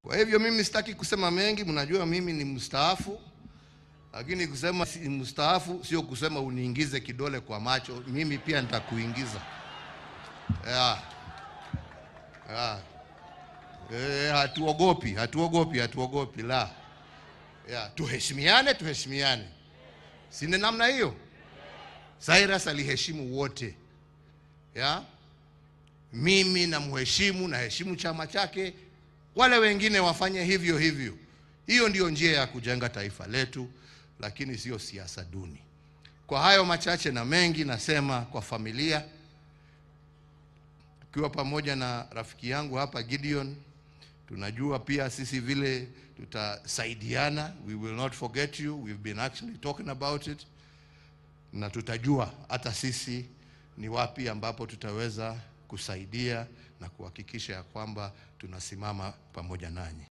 Kwa hivyo mimi sitaki kusema mengi, mnajua mimi ni mstaafu, lakini kusema si mstaafu sio kusema uniingize kidole kwa macho, mimi pia nitakuingiza. Yeah. Yeah. Hatuogopi, hatuogopi, hatuogopi la. Yeah, tuheshimiane, tuheshimiane. Si ni namna hiyo? Cyrus aliheshimu wote. Yeah? Mimi namheshimu, naheshimu chama chake, wale wengine wafanye hivyo hivyo. Hiyo ndiyo njia ya kujenga taifa letu, lakini sio siasa duni. Kwa hayo machache na mengi, nasema kwa familia, tukiwa pamoja na rafiki yangu hapa Gideon, tunajua pia sisi vile tutasaidiana. We will not forget you. We've been actually talking about it, na tutajua hata sisi ni wapi ambapo tutaweza kusaidia na kuhakikisha ya kwamba tunasimama pamoja nanyi.